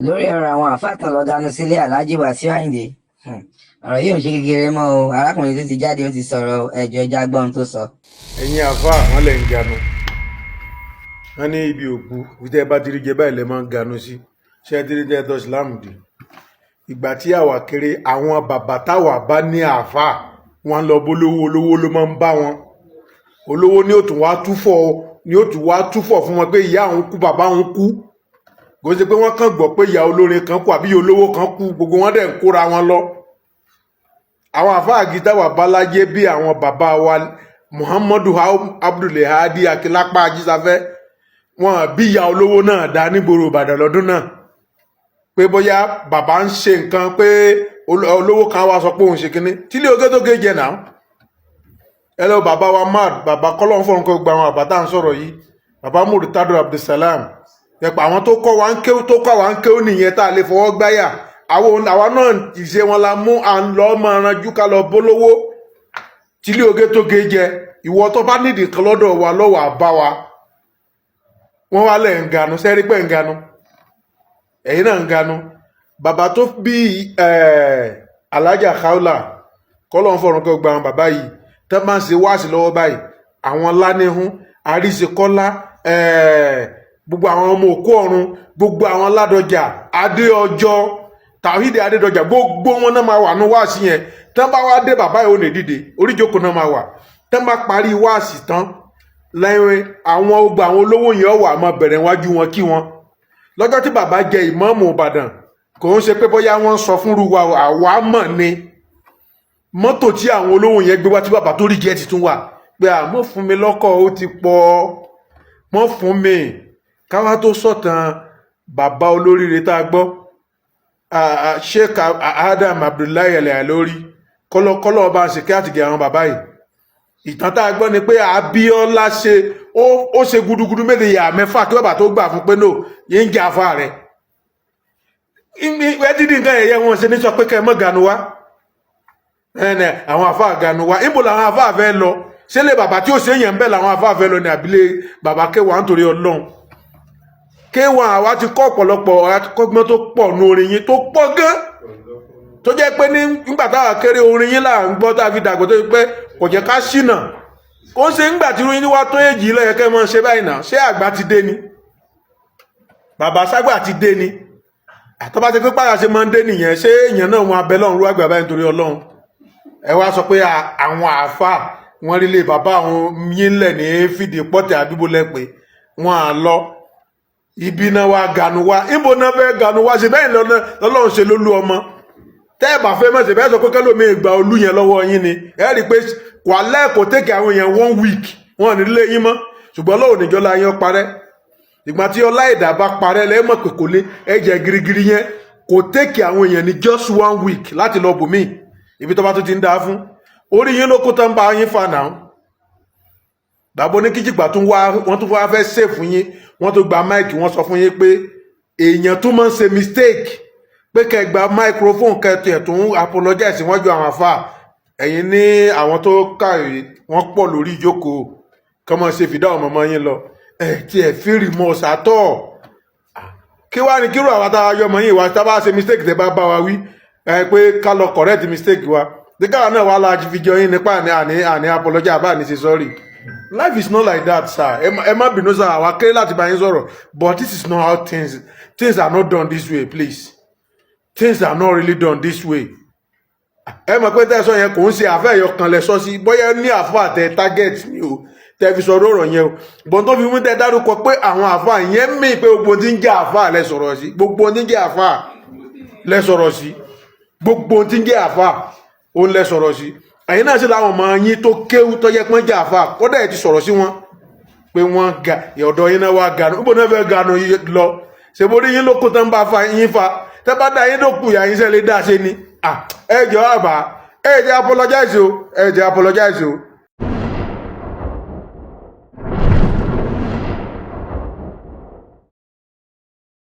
Lórí ọ̀rọ̀ àwọn àáfàá tán lọ dánú sílé Aláàjì Wàsíù Àyìndé, ọ̀rọ̀ yìí ò ṣe kékeré mọ́ o. Arákùnrin tó ti jáde, ó ti sọ̀rọ̀. Ẹjọ́ ẹja gbọ́n tó sọ. Ẹ̀yin àáfàá, wọn lẹ̀ ń ganu. Wọn ní ibi òkú wíjẹ́ bá ti rí jẹ báyìí lẹ́ máa ń ganu sí. Ṣé ẹ ti rí jẹ́ tọ́ ìsìláàmù dì? Ìgbà tí àwa kéré, àwọn bàbá táwa bá ní àáfàá, wọn lọ bólówó, olówó ló máa ń bá wọn. Olówó ní ó tún wá túfọ̀, ní ó tún wá túfọ̀ fún wọn pé ìyá òun kú, bàbá òun kú. Kò ṣe pé wọ́n kàn gbọ́ pé ìyá olórin kan kú àbí ìyá olówó kan kú, gbogbo wọn dẹ̀ ń kóra wọn lọ. Àwọn àfáà gidi táwa bá láyé bí àwọn bàbá wa Muhammadu Abdulhadi Akilapa Ajísáfẹ́, wọn bí ìyá olówó náà dá nígboro Ìbàdàn lọ́dún náà pé bóyá bàbá ń ṣe nǹkan pé olówó kan wá sọ pé òun ṣe kínní tílé oge tó gé jẹ náà. Ẹ lọ bàbá wa mad, bàbá kọ́lọ́n fọ́n kó gba àwọn àbá tá à ń sọ̀rọ̀ yìí, bàbá Murtado Abdulsalam yẹpẹ, àwọn tó kọ́ wa ń kéwú, tó kọ́ wa ń kéwú nìyẹn tá a lè fọwọ́ gbáyà. Àwọn àwa náà, ìṣe wọn la mú à ń lọ máa ranjú ká lọ bólówó tílé oge tó gé jẹ. Ìwọ tó bá nídìí kan lọ́dọ̀ wa lọ́wọ́ àbá wa, wọ́n wá lẹ̀ ń ganu sẹ́rí pẹ̀ ń ganu, ẹ̀yin náà ń ganu. Bàbá tó bí Alájà Kaula, kọ́lọ́ ń fọ̀rùn kó gba àwọn bàbá yìí, tẹ́ máa ń ṣe wáàsí lọ́wọ́ báyìí, àwọn Lánìhún, Àríṣekọ́lá, gbogbo àwọn ọmọ òkú ọ̀run, gbogbo àwọn Ládọjà, Adéọjọ́, Tàwídìí Adédọjà, gbogbo wọn náà máa wà ní wáàsí yẹn. Tẹ́ bá wá dé, bàbá yìí ò ní dìde, oríjókòó náà máa wà. Tẹ́ bá parí wáàsí tán lẹ́yìn, àwọn ogbà àwọn olówó yẹn wà máa bẹ̀rẹ̀ wájú wọn kí wọn. Lọ́jọ́ tí bàbá jẹ ìmáàmù Ìbàdàn, kò ń ṣe pé bóyá wọ́n sọ fúnru wa, àwa mọ̀ ni. Mọ́tò tí àwọn olówó yẹn gbé wá, tí bàbá tó rí jẹ́ ti tún wà pé àmọ́ fún mi lọ́kọ̀, ó ti pọ̀ mọ́ fún mi. Káwá tó sọ̀tàn bàbá olóríire tá a gbọ́, Sheikh Adam Abdullahi Al-Ilory, kọ́lọ́kọ́lọ́ ọba ṣèké àtìgẹ̀ àwọn bàbá yìí. Ìtàn tá a gbọ́ ni pé Abíọ́lá ṣe ó ṣe gudugudu méje yà mẹ́fà kí bàbá tó gbà fún pé no yín ń jẹ afá rẹ̀. Ẹ dídí nǹkan ẹ̀yẹ wọn ṣe ní sọ pé kẹ́ ẹ mọ́ ganu wá ẹnẹ àwọn àfa ganu wá. Níbo làwọn àfa fẹ́ lọ? Ṣẹlẹ̀ bàbá tí ó ṣe yẹn ń bẹ làwọn àfa fẹ́ lọ ní àbílẹ̀ bàbá kẹwàá? Nítorí Ọlọ́run, kéwàá, àwa ti kọ́ ọ̀pọ̀lọpọ̀ akọ́gbọ́n tó pọ̀ nù orin yín tó pọ̀ gan, tó jẹ́ pé ní nígbà táwa kéré, orin yín là ń gbọ́ tá a fi dàgbà, tó yẹ pé kò jẹ́ ká ṣìnà. Kò ń ṣe ńgbà tí orin yín wá tó èjì lọ́yẹ kẹ́ mọ́ ṣe báyìí náà. Ṣé àgbà ti dé ni? Bàbá ságbà ti dé ni? Àtọ́bá ti pé pàyà ṣe máa ń dé nìyẹn, ṣé èèyàn náà wọn abẹ lọ́run rú àgbà báyìí? Nítorí Ọlọ́run, ẹ wá sọ pé àwọn àáfàá wọn rí lé bàbá àwọn yín lẹ̀ ní fìdí pọ́tẹ̀ àdúgbò lẹ́pẹ́ wọn à lọ ibi náà wá ganu wá. Níbo náà fẹ́ ganu wá? Ṣe bẹ́ẹ̀ lọ́lọ́run ṣe lólú ọmọ tẹ́ ẹ bá fẹ́ mọ̀ ṣe bẹ́ẹ̀ sọ pé kẹ́lómi ìgbà olú yẹn lọ́wọ́ yín ni. Ẹ rí i pé wà lẹ́ẹ̀kọ́ tẹ́kẹ̀ àwọn èèyàn one week, wọn ò ní lé yín mọ́. Ṣùgbọ́n lọ́wọ́ níjọ́ la yín parẹ́. Ìgbà tí ọlá ìdá bá parẹ́, lẹ́mọ̀ pé kò lé ẹ̀jẹ̀ girigiri yẹn kò tẹ́kẹ̀ àwọn èèyàn ní just one week láti lọ bòmíì ibi tó bá tó ti ń dáa fún orí yín ló kó tán bá yín fa náà. Bàbá oníkíjìpá tún wá, wọ́n tún wá fẹ́ ṣèfù yín, wọ́n tún gba mic, wọ́n sọ fún yín pé èèyàn tún máa ń ṣe mistake, pé kẹ́ gba microphone, kẹ́ tiẹ̀ tún apologize wọ́n ju àwọn àfa. Ẹ̀yin ní àwọn tó kàwé wọ́n pọ̀ lórí ìjókòó kọ́ máa ṣe fìdá ọmọ ọmọ yín lọ. Ẹ̀ tiẹ̀ fi remorse àtọ̀ kí wá ní kírò àwọn táwa yọmọ yín wá, tá bá ṣe mistake, tẹ́ bá bá wa wí ẹ pé ká lọ correct mistake wa, díkàwá náà wà á la fi jọ yín nípa àní apologize àbá àní ṣe sorry. Life is not like that, sir. Ẹ má bínú, sir. Àwa kéré láti bá yín sọ̀rọ̀, but this is not how things are not done this way. Please, things are not really done this way. Ẹ mọ̀ pé tẹ́sán yẹn kò ń ṣe àfẹ́ ẹ̀yọ kan lẹ sọ sí, bóyá ní àfọ́ àtẹ target ni o tẹ́ fi sọ̀rọ̀ ọ̀rọ̀ yẹn o, bọ́n tó fi mú tẹ́ dárúkọ pé àwọn àfà yẹn mí pé gbogbo tí ń jẹ́ àfà lẹ sọ̀rọ̀ sí, gbogbo tí ń jẹ́ àfà lẹ sọ̀rọ̀ sí, gbogbo tí ń jẹ́ àfà òun lẹ sọ̀rọ̀ sí. Ẹ̀yin náà sì láwọn ọmọ yín tó kéwú tó yẹ pọ́n jẹ́ àfà, kódà ẹ̀ ti sọ̀rọ̀ sí wọn pé wọ́n ga ọ̀dọ̀ yín náà wá ganu. Níbo náà fẹ́ ganu lọ? Ṣèborí yín ló kó tán bá fa yín fa tẹ́ bá dá yín dókun ìyá yín sẹ́lẹ̀ dá ṣe ni. Ẹ jọ àbá, ẹ jẹ́ apologize o, ẹ jẹ́ apologize o.